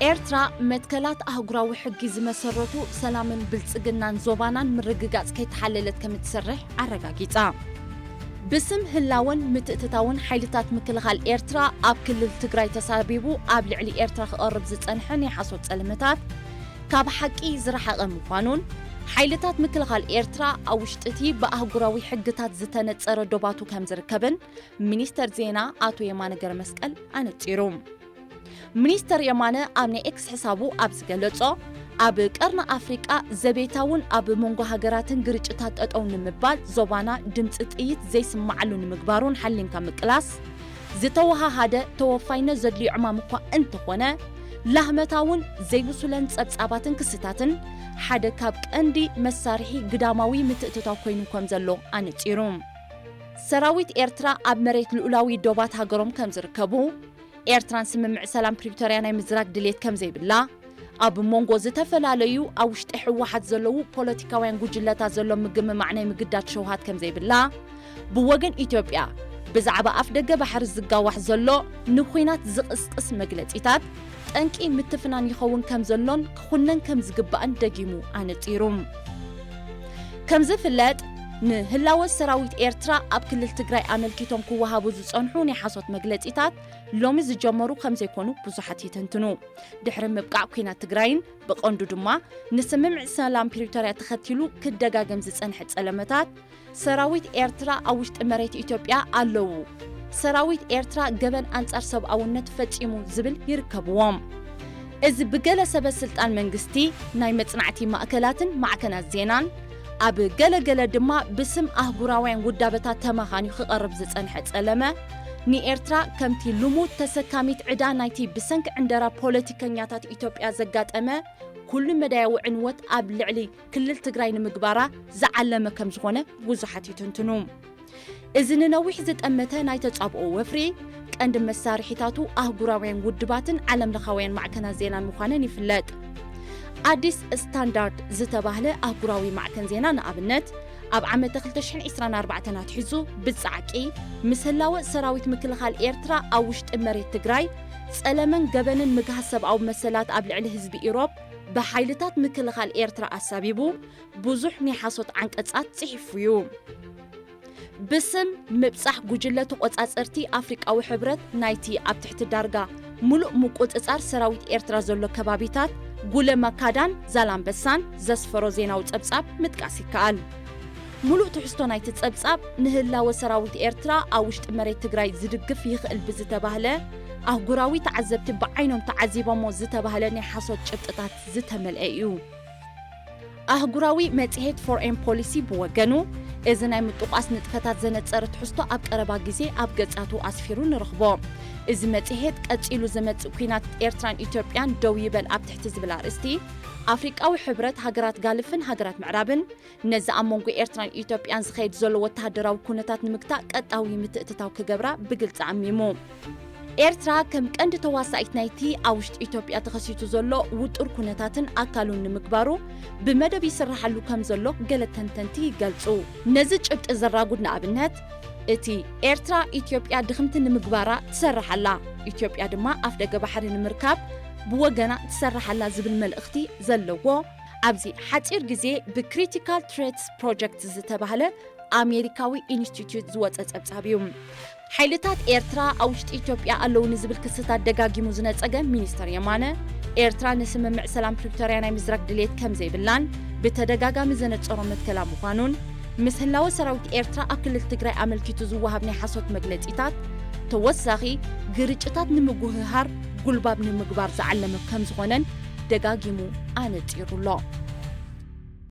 ኤርትራ መትከላት ኣህጉራዊ ሕጊ ዝመሰረቱ ሰላምን ብልጽግናን ዞባናን ምርግጋጽ ከይተሓለለት ከም እትሰርሕ ኣረጋጊጻ። ብስም ህላወን ምትእትታውን ሓይልታት ምክልኻል ኤርትራ ኣብ ክልል ትግራይ ተሳቢቡ ኣብ ልዕሊ ኤርትራ ክቐርብ ዝጸንሐ ናይ ሓሶት ጸለመታት ካብ ሓቂ ዝረሓቐ ምዃኑን ሓይልታት ምክልኻል ኤርትራ ኣብ ውሽጢ እቲ ብኣህጉራዊ ሕግታት ዝተነጸረ ዶባቱ ከም ዝርከብን ሚኒስተር ዜና ኣቶ የማነ ገረመስቀል ኣነጺሩ። ሚኒስተር የማነ ኣብ ናይ ኤክስ ሕሳቡ ኣብ ዝገለጾ፣ ኣብ ቀርኒ ኣፍሪቃ ዘቤታውን ኣብ መንጎ ሃገራትን ግርጭታት ጠጠው ንምባል ዞባና ድምፂ ጥይት ዘይስማዓሉ ንምግባሩን ሓሊንካ ምቅላስ ዝተወሃሃደ ተወፋይነት ዘድልዮ ዕማም እኳ እንተኾነ፣ ላህመታውን ዘይብሱለን ጸብጻባትን ክስታትን ሓደ ካብ ቀንዲ መሳርሒ ግዳማዊ ምትእትታው ኮይኑ ከም ዘሎ ኣነጺሩ። ሰራዊት ኤርትራ ኣብ መሬት ልኡላዊ ዶባት ሃገሮም ከም ዝርከቡ፣ ኤርትራን ስምምዕ ሰላም ፕሪቶርያ ናይ ምዝራግ ድሌት ከም ዘይብላ፣ ኣብ መንጎ ዝተፈላለዩ ኣብ ውሽጢ ህወሓት ዘለዉ ፖለቲካውያን ጉጅለታት ዘሎ ምግምማዕ ናይ ምግዳድ ሸውሃት ከም ዘይብላ፣ ብወገን ኢትዮጵያ ብዛዕባ ኣፍ ደገ ባሕሪ ዝጋዋሕ ዘሎ ንኲናት ዝቕስቅስ መግለጺታት ጠንቂ ምትፍናን ይኸውን ከም ዘሎን ክኹነን ከም ዝግባእን ደጊሙ ኣነጺሩ። ከም ዝፍለጥ፣ ንህላወ ሰራዊት ኤርትራ ኣብ ክልል ትግራይ ኣመልኪቶም ክወሃቡ ዝጸንሑ ናይ ሓሶት መግለጺታት ሎሚ ዝጀመሩ ከም ዘይኮኑ ብዙሓት ይተንትኑ። ድሕሪ ምብቃዕ ኲናት ትግራይን ብቐንዱ ድማ ንስምምዕ ሰላም ፕሪቶርያ ተኸቲሉ ክደጋገም ዝጸንሐ ጸለመታት፣ ሰራዊት ኤርትራ ኣብ ውሽጢ መሬት ኢትዮጵያ ኣለዉ፣ ሰራዊት ኤርትራ ገበን ኣንጻር ሰብኣውነት ፈጺሙ ዝብል ይርከብዎም። እዚ ብገለ ሰበ ስልጣን መንግስቲ፣ ናይ መጽናዕቲ ማእከላትን ማዕከናት ዜናን፣ ኣብ ገለ ገለ ድማ ብስም ኣህጉራውያን ውዳበታት ተመኻንዩ ክቐርብ ዝጸንሐ ጸለመ፣ ንኤርትራ ከምቲ ልሙድ ተሰካሚት ዕዳ ናይቲ ብሰንኪ ዕንደራ ፖለቲከኛታት ኢትዮጵያ ዘጋጠመ ኩሉ መዳያዊ ዕንወት ኣብ ልዕሊ ክልል ትግራይ ንምግባራ ዝዓለመ ከም ዝኾነ ብዙሓት ይትንትኑ። እዚ ንነዊሕ ዝጠመተ ናይ ተጻብኦ ወፍሪ፣ ቀንዲ መሳርሒታቱ ኣህጉራውያን ውድባትን ዓለም ለኻውያን ማዕከናት ዜናን ምዃነን ይፍለጥ። ኣዲስ ስታንዳርድ ዝተባህለ ኣህጉራዊ ማዕከን ዜና ንኣብነት፣ ኣብ ዓመተ ክልተ ሽሕን ዕስራን ኣርባዕተን ኣትሒዙ ብጻዕቂ ምስ ህላወ ሰራዊት ምክልኻል ኤርትራ ኣብ ውሽጢ መሬት ትግራይ ጸለመን ገበንን ምግሃስ ሰብኣዊ መሰላት ኣብ ልዕሊ ህዝቢ ኢሮብ ብሓይልታት ምክልኻል ኤርትራ ኣሳቢቡ ብዙሕ ናይ ሓሶት ዓንቀጻት ጽሒፉ እዩ። ብስም ምብጻሕ ጉጅለ ተቖጻጸርቲ ኣፍሪቃዊ ሕብረት ናይቲ ኣብ ትሕቲ ዳርጋ ምሉእ ምቁጽጻር ሰራዊት ኤርትራ ዘሎ ከባቢታት ጉለማካዳን ዛላምበሳን ዘስፈሮ ዜናዊ ጸብጻብ ምጥቃስ ይከኣል። ምሉእ ትሕዝቶ ናይቲ ጸብጻብ ንህላወ ሰራዊት ኤርትራ ኣብ ውሽጢ መሬት ትግራይ ዝድግፍ ይኽእል ብዝተባህለ ኣህጉራዊ ተዓዘብቲ ብዓይኖም ተዓዚቦሞ ዝተባህለ ናይ ሓሶት ጭብጥታት ዝተመልአ እዩ። ኣህጉራዊ መጽሔት ፎሬን ፖሊሲ ብወገኑ፣ እዚ ናይ ምጥቋስ ንጥፈታት ዘነጸረ ትሕዝቶ ኣብ ቀረባ ግዜ ኣብ ገጻቱ ኣስፊሩ ንረኽቦ። እዚ መጽሔት ቀጺሉ ዝመጽእ ኲናት ኤርትራን ኢትዮጵያን ደው ይበል ኣብ ትሕቲ ዝብል ኣርእስቲ፣ ኣፍሪቃዊ ሕብረት፣ ሃገራት ጋልፍን ሃገራት ምዕራብን ነዚ ኣብ መንጎ ኤርትራን ኢትዮጵያን ዝኸይድ ዘሎ ወተሃደራዊ ኩነታት ንምግታእ ቀጥታዊ ምትእትታው ክገብራ ብግልጺ ዓሚሙ። ኤርትራ ከም ቀንዲ ተዋሳኢት ናይቲ ኣብ ውሽጢ ኢትዮጵያ ተኸሲቱ ዘሎ ውጡር ኩነታትን ኣካሉን ንምግባሩ ብመደብ ይስራሓሉ ከም ዘሎ ገለ ተንተንቲ ይገልጹ። ነዚ ጭብጢ ዘራጉድ ንኣብነት፣ እቲ ኤርትራ ኢትዮጵያ ድኽምቲ ንምግባራ ትሰርሕ ኣላ፣ ኢትዮጵያ ድማ ኣፍደገ ባሕሪ ንምርካብ ብወገና ትሰርሕ ኣላ ዝብል መልእኽቲ ዘለዎ ኣብዚ ሓጺር ግዜ ብክሪቲካል ትሬትስ ፕሮጀክት ዝተባህለ ኣሜሪካዊ ኢንስቲትዩት ዝወጸ ጸብጻብ እዩ። ሓይልታት ኤርትራ ኣብ ውሽጢ ኢትዮጵያ ኣለዉ ንዝብል ክስታት ደጋጊሙ ዝነጸገ ሚኒስተር የማነ፣ ኤርትራ ንስምምዕ ሰላም ፕሪቶርያ ናይ ምዝራግ ድሌት ከም ዘይብላን ብተደጋጋሚ ዘነጸሮ መትከላ ምዃኑን፣ ምስ ህላወ ሰራዊት ኤርትራ ኣብ ክልል ትግራይ ኣመልኪቱ ዝወሃብ ናይ ሓሶት መግለጺታት ተወሳኺ ግርጭታት ንምጉህሃር ጉልባብ ንምግባር ዝዓለመ ከም ዝኾነን ደጋጊሙ ኣነጺሩ ኣሎ።